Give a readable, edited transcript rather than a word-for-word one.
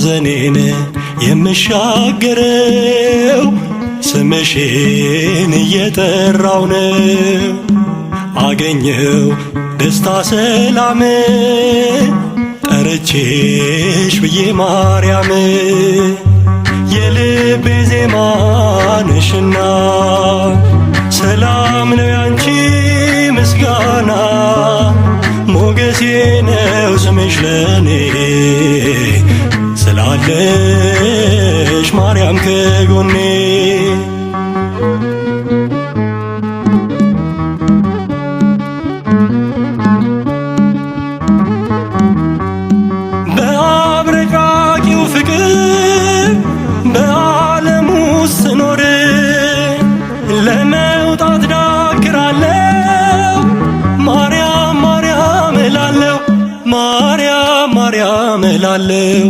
ሐዘኔን የምሻገረው ስምሽን እየጠራው ነው። አገኘው ደስታ ሰላም ጠርቼሽ ብዬ ማርያም የልቤ ዜማ ነሽና ሰላም ነው ያንቺ ምስጋና ሞገሴ ነው ስምሽ ለኔ ስላለሽ ማርያም ከጎኔ። በአብረቃቂው ፍቅር በዓለሙ ስኖር ለመውጣት ዳክራለሁ ማርያም ማርያም እላለሁ ማርያም ማርያም እላለሁ።